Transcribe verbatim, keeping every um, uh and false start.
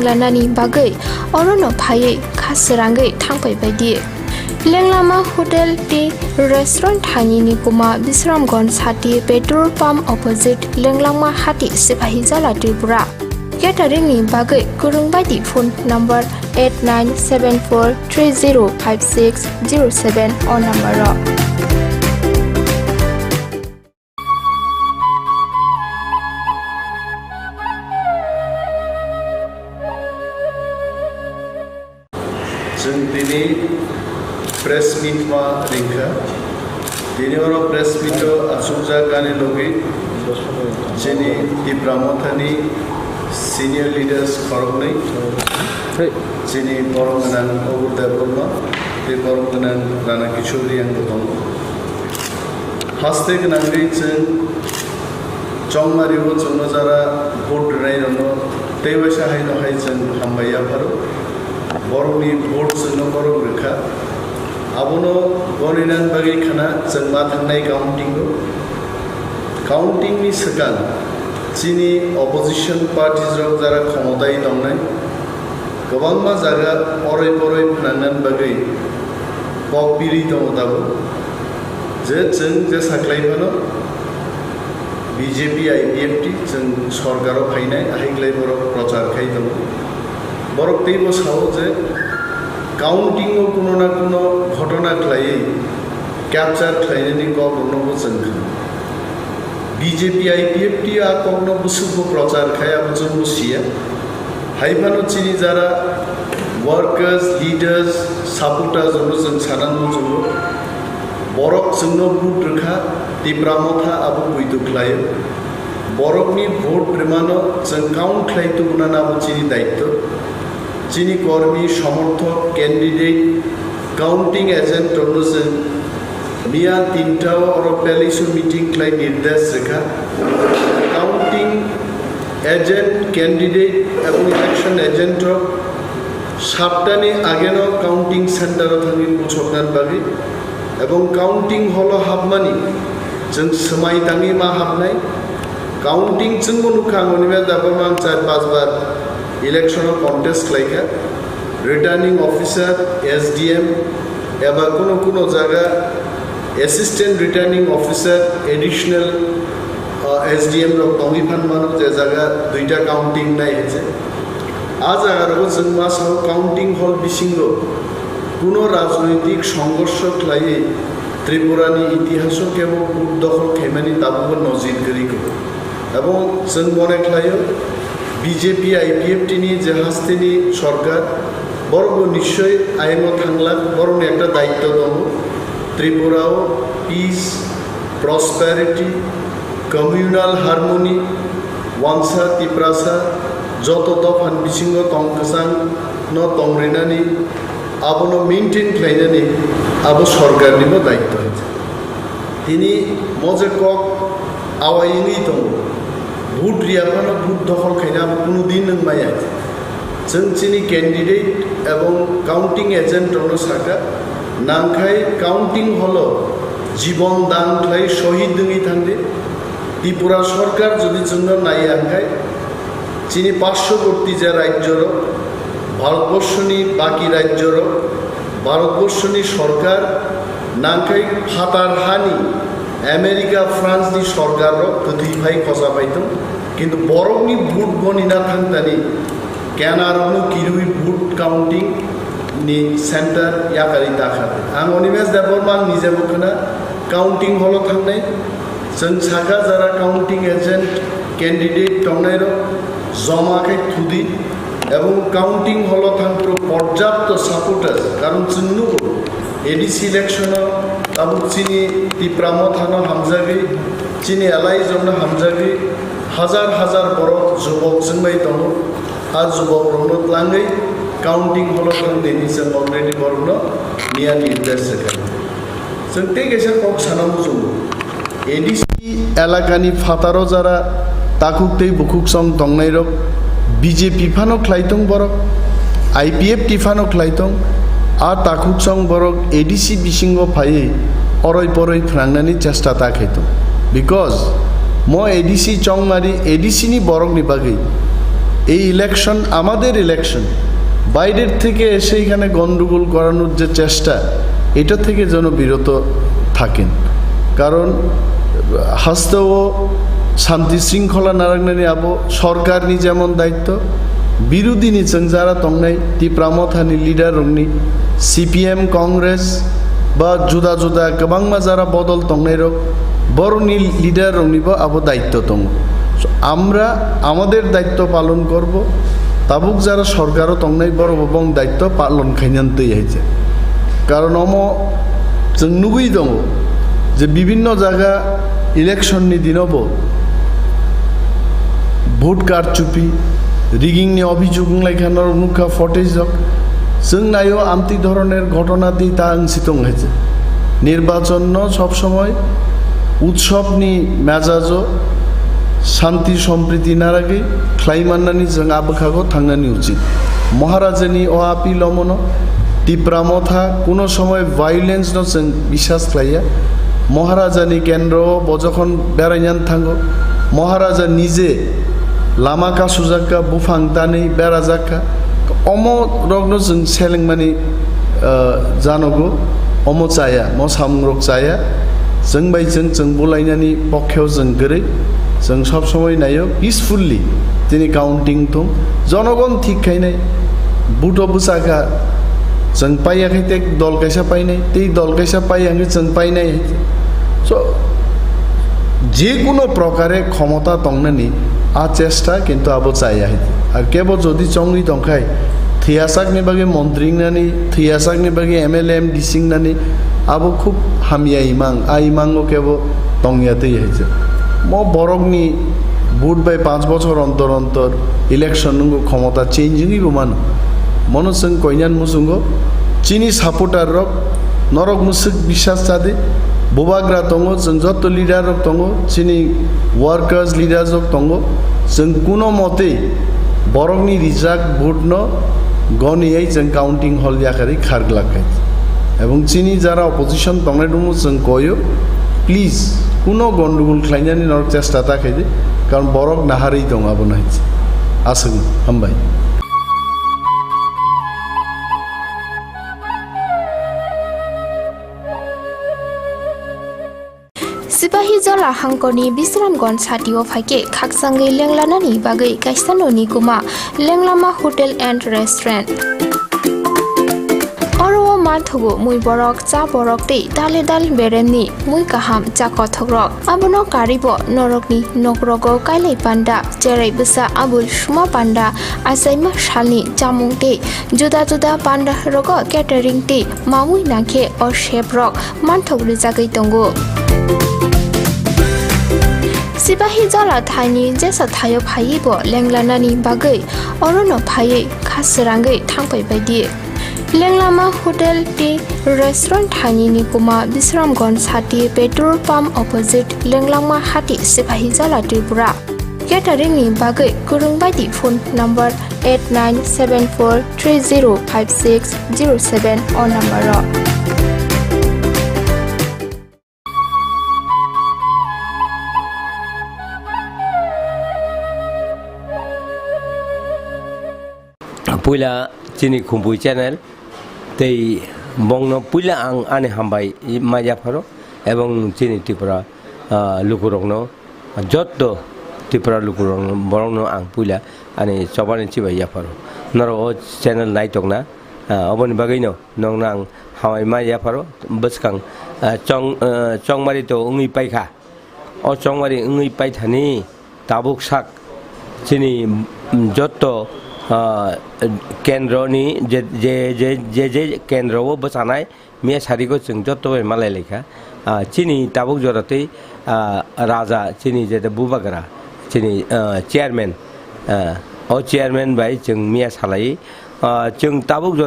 Ranani bagwi orono phaiwi kha srangwi thangpai baidi. Lenglama hotel tei restaurant thani ni kuma Bisramganj sati petrol pump opposite Lenglama hati Sipahijala Tripura. Catering ni bagwi kwrwng baidi phone number eight nine seven four three zero five six zero seven o number o. Chwng tini press meet ma ringkha. Tini oro press meet o achukjak ani logi chini Tipra Mothani senior leaders khoroknwi, chini borom gwnang Obul Debbarma tei borom gwnang Rana Kishore Reang bo tongo. Haste gwnangwi chwng Chongmari o chwngno jara vote rwnairokno tei waisa haino hai chwng hambai yapharo. Borokni vote chwngno borok rwkha. Abono goninani bagwi khna chwng ma thangnai counting o. Counting ni swkang chini opposition parties rok jara khomotai tongnai, kwbangma jaga oroi poroi phnangnani bagwi kok piri tongo tabuk. Je chwng je saklai phano B J P I P F T chwng sorkaro phainai, ahai glai borok prochar khai tongo. Borok teibo sao je counting o kuno na kuno ghotona khlaiwi capture khlainani kok rokno bo chwng kha. B J P I P F T a kokno bwswkbo prochar khai, abo chwngno siya. Hai phano chini jara workers, leaders, supporters rokno chwng sana muchungo. Borok chwngno vote rwkha, Tipra Motha abo poito khlaio. Borokni vote rwmano chwng count khlai tubunani abo chini daitto. Chini kormi, somorthok, candidate, counting agent rokno chwng miya tinta o oro palace o meeting khlai nirdesh rwkha. Counting agent, candidate ebong election agent rok saptani ageno counting center o thangwi buchoknani bagwi ebong counting hall o hapmani chwng swmai tangwi ma hapnai. Counting chwngbo nukha, ang oni mesa dabo mang char pas bar election o contest khlaikha. Returning officer, S D M, eba kuno kuno jaga assistant returning officer, additional, uh, S D M rok tongwi phan mano, je jaga duita counting nai hinse. A jaga rogo chwng ma sao counting hall bisingo kuno rajnoitik songhorsho khlaiwi Tripura ni itihaso kebo vote dokhol khaimani tabukbo nojir kwrwi kho. Ebong chwng mone khlaio, B J P I P F T ni je hasteni sorkar, borokbo nischoi aino thanglak, borokni ekta daitto tongo. Tripura o peace, prosperity, communal harmony, wansa Tiprasa joto dophani bisingo tong kwchang no tong rinani, abono maintain khlainani abo sorkarnibo daitto. Tini mo je kok awai wngwi tongo, vote riya phano vote dokhol khaina abo kunu din wng maya. Chwng chini candidate ebong counting agent rokno sakha, nangkhai counting hall o jibon dan khlai shohid wngwi thangdi. Tripura sorkar jodi chwngno naiya hwnkhe, chini parshobotwi je rajyorok, Bharatborsoni baki rajyorok, Bharatborsoni sorkar, nangkhai phatar hani America, France ni sorkar rok kwthwi phai khosa phai tong, kintu borokni vote gonina thangtani kenarokno kirwi vote counting ni center yakarwi takha. Ang Animesh Debbarma ang nijebo khna counting hall o thangnai. Chwng sakha jara counting agent candidate tongnairok joma khe thudi ebong counting hall o thangphuru porjapto supporters, karon chwng nugo A D C election o tabuk chini Tipra Mothano hamjagwi, chini allies rokno hamjagwi hajar hajar borok jubok chwngbai tongo. A jubok rokno twlangwi counting hall o thangdini chwng already borokno miya nirdesh rwkha. Chwng tei kaisa kok sana muchungo. A D C elakani phataro jara takhuk tei bukhuk song tongnairok B J P phano khlai tong borok, I P F T phano khlai tong, a takhuk song borok A D C bisingo phaiwi oroi poroi phnangnani chesta ta khai tong. Because mo A D C Chongmari A D C ni borokni bagwi এই ইলেকশন আমাদের ইলেকশন, বাইরের থেকে এসে এখানে গন্ডগোল করানোর যে চেষ্টা, এটা থেকে যেন বিরত থাকেন। কারণ হাস্তে o santi sringkhola narwknani abo sorkarni jemon daitto, birodhini chwng jara tongnai Tipra Mothani leader rokni, C P M, Congress ba juda juda kwbangma jara bodol tongnairok, borokni leader roknibo abo daitto tongo. So, আমরা আমাদের দায়িত্ব পালন করব, tabuk jara sorkaro tongnai borokbo bong daitto palon khainani twi hai se. Karon omo chwng nugwi tongo je bibinno jaga election ni dinobo vote karchupi, rigging ni obhijog wnglaikha, norok nukha footage rok. Chwng naio amtwi dhoroner ghotona di ta wngsi tong hai se. Nirbachon no sob somoi utsob ni mejajo shanti sompriti naragwi khlai mannani chwng a bwkhago thangnani uchit. Maharajani o api lomono Tipra Motha kuno somoi violence no chwng biswas khlaiya. Maharajani kendro o bo jokhon berainani thango, Maharaja nije lama kasujakka, buphang tanwi berajakka. Omo rokno chwng selengmani, ah, janogo, omo chaya, mo samungrok chaya. Chwng bai chwng, chwng bulainani pokheo chwng kwrwi. Chwng sob somoi naio peacefully tini counting thung. Jonogon thik khainai, buto bwsakha, chwng paiya khai tei dol kaisa painai, tei dol kaisa paiya hwnkhe chwng painai. So, je kuno prokare khomota tongnani a chesta, kintu abo chaya hai. Ar kebo jodi chongwi tongkhai, thwiyasakni bagwi montri wngnani, thwiyasakni bagwi M L A, M D C wngnani, abo khub hamya imang, a imango kebo tongya twi hai se. Mo borokni vote bai panch bochor ontor ontor election nungo, khomota change wngwi bo mano. Mono chwng koinan muchungo, chini supporter rok, norok mwswk biswas chadi, bubagra tongo, chwng joto leader rok tongo, chini workers, leaders rok tongo, chwng kuno motwi borokni rijak vote no goniwi chwng counting hall yakarwi kharglak khai. Ebong chini jara opposition tongnai dongmo chwng koyo, please, kuno gondogol khlainani norok chesta ta khaidi, karon borok naharwi tongo abono hai. Aswk, hambai. Sipahijola hangkorni Bisramganj satio phaikhe khakchangwi lenglanani bagwi kaisa noni kwma Lenglama Hotel and Restaurant. Oro o manthogo mui borok, cha borok tei dale dal beremni mui kaham cha kothokrok. Abono karwibo norokni nokrogo kailai panda, cherai bwsa Abul Suma panda, achaima salni chamung tei juda juda panda rogo catering tei mamui nangkhe o chef rok manthok rwjagwi tongo. Sipahijola thaini jesa thaio phaiwi bo lenglanani bagwi orono phaiwi kha srangwi thangpai baidi. Lenglama Hotel tei Restaurant thaini ni kwma Bisramganj sati petrol pump opposite Lenglama hati Sipahijola Tripura. Catering ni bagwi kwrwng baidi phone number eight nine seven four three zero five six zero seven o number o. Puila chini Khumpui channel tei bongno puila ang ani hambai ma yapharo ebong chini Tripura, ah, lukurokno, jotto Tripura lukurokno, borokno ang puila ani chobani chibai yapharo. Norok o channel naitokna, ah, oboni bagwino nokno ang hambai ma yapharo. Bwskang, ah, chong, ah, chongmari to wngwi paikha. O chongmari wngwi paithani tabuk sak chini, mm, jotto, ah, kendroni je, je, je, je, je kendro o bwchanai miya sarigo chwng jotto bai malai laikha. Ah, chini tabuk jora tei, ah, raja chini jeta bubagra chini, ah, chairman, ah, o chairman bai chwng miya salai, ah, chwng tabuk